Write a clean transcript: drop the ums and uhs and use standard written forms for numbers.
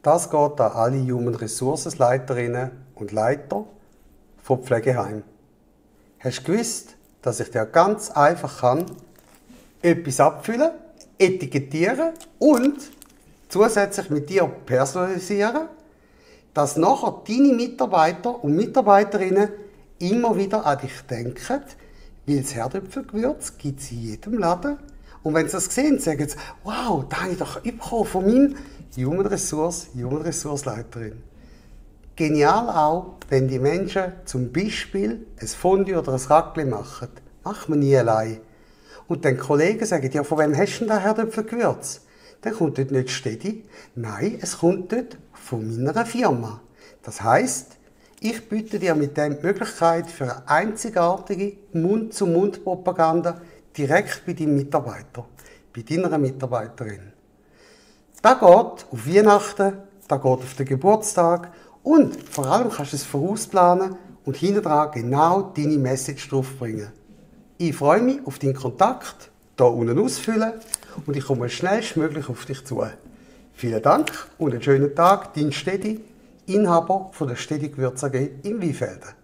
Das geht an alle Human Resources Leiterinnen und Leiter von Pflegeheimen. Hast du gewusst, dass ich dir ganz einfach etwas abfüllen, etikettieren und zusätzlich mit dir personalisieren, dass nachher deine Mitarbeiter und Mitarbeiterinnen immer wieder an dich denken, weil das Herdöpfelgewürz gibt es in jedem Laden. Und wenn sie das sehen, sagen sie, wow, da habe ich doch bekommen von meinem Human Resource Leiterin. Genial auch, wenn die Menschen zum Beispiel ein Fondue oder ein Raclette machen. Macht man nie allein. Und dann die Kollegen sagen, ja, von wem hast du denn das Herdöpfelgewürz? Dann kommt dort nicht Stedi. Nein, es kommt dort von meiner Firma. Das heisst, ich biete dir mit dem die Möglichkeit für eine einzigartige Mund-zu-Mund-Propaganda direkt bei deinem Mitarbeiter, bei deiner Mitarbeiterin. Das geht auf Weihnachten, das geht auf den Geburtstag und vor allem kannst du es vorausplanen und hinten dran genau deine Message draufbringen. Ich freue mich auf deinen Kontakt, hier unten ausfüllen und ich komme schnellstmöglich auf dich zu. Vielen Dank und einen schönen Tag, dein Stedi, Inhaber von der Stedi Gewürz AG in Weinfelden.